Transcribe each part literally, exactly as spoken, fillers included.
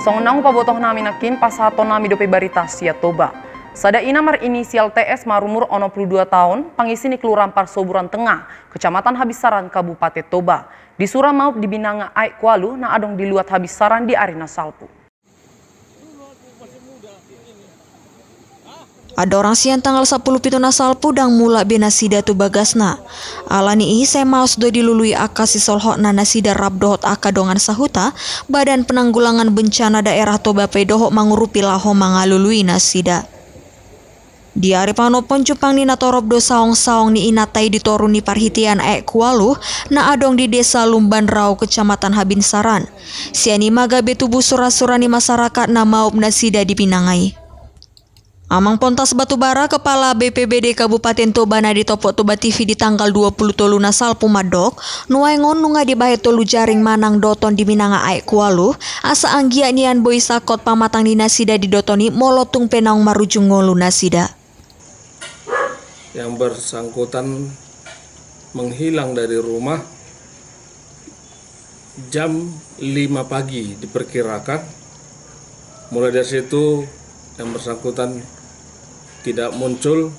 Songon na hupabotohonnami nangkin, pasahatonnami dope barita sian Toba. Sada ina marinisial T S marumur onom pulu dua taon, pangisi ni Kelurahan Parsoburan Tengah, Kecamatan Habinsaran, Kabupaten Toba, disura maup di binanga aek Kualu na adong di luat Habinsaran di ari na salpu. Andorang sian tanggal sampulu pitu na salpu ndang mulak be nasida tu bagasna. Alani i sai maos do dilului angka sisolhotna nasida rap dohot angka dongan sahuta Badan Penanggulangan Bencana Daerah Toba pe dohot mangurupi laho mangalului nasida. Di ari panompon jumpang ni natorop do saongsaong ni inanta i di toru ni parhitean aek Kualu na adong di Desa Lumban Rau, Kecamatan Habinsaran. Sian i ma gabe tubu surasura ni masyarakat na maup nasida di binanga i. Amang Pontas Batubara, Kepala B P B D Kabupaten Toba, na ditopot Toba T V di tanggal dua pulu tolu na salpu mandok, nuaeng on nunga dibahen tolu jaring manang doton di binanga aek Kualu, asa anggiat nian boi sangkot pamatang ni nasida di doton i molo tung pe naung marujung ngolu nasida. Yang bersangkutan menghilang dari rumah jam lima pagi diperkirakan. Mulai dari situ, yang bersangkutan tidak muncul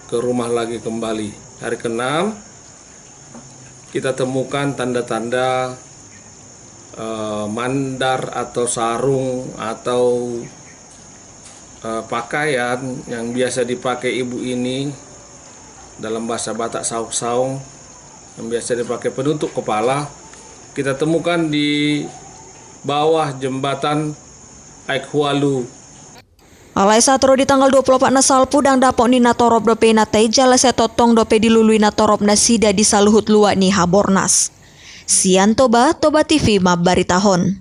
ke rumah lagi kembali. Hari keenam, kita temukan tanda-tanda, eh, mandar atau sarung atau, eh, pakaian yang biasa dipakai ibu ini, dalam bahasa Batak sauk-saung, yang biasa dipakai penutup kepala, kita temukan di bawah jembatan Aek Hualu. Alai sahat ro di tanggal dua pulu opat na salpu, ndang dapot ni natorop dope inanta i jala sai tongtong dope dilului natorop nasida di saluhut luat ni Habornas. Sian Toba, Toba T V mambaritahon.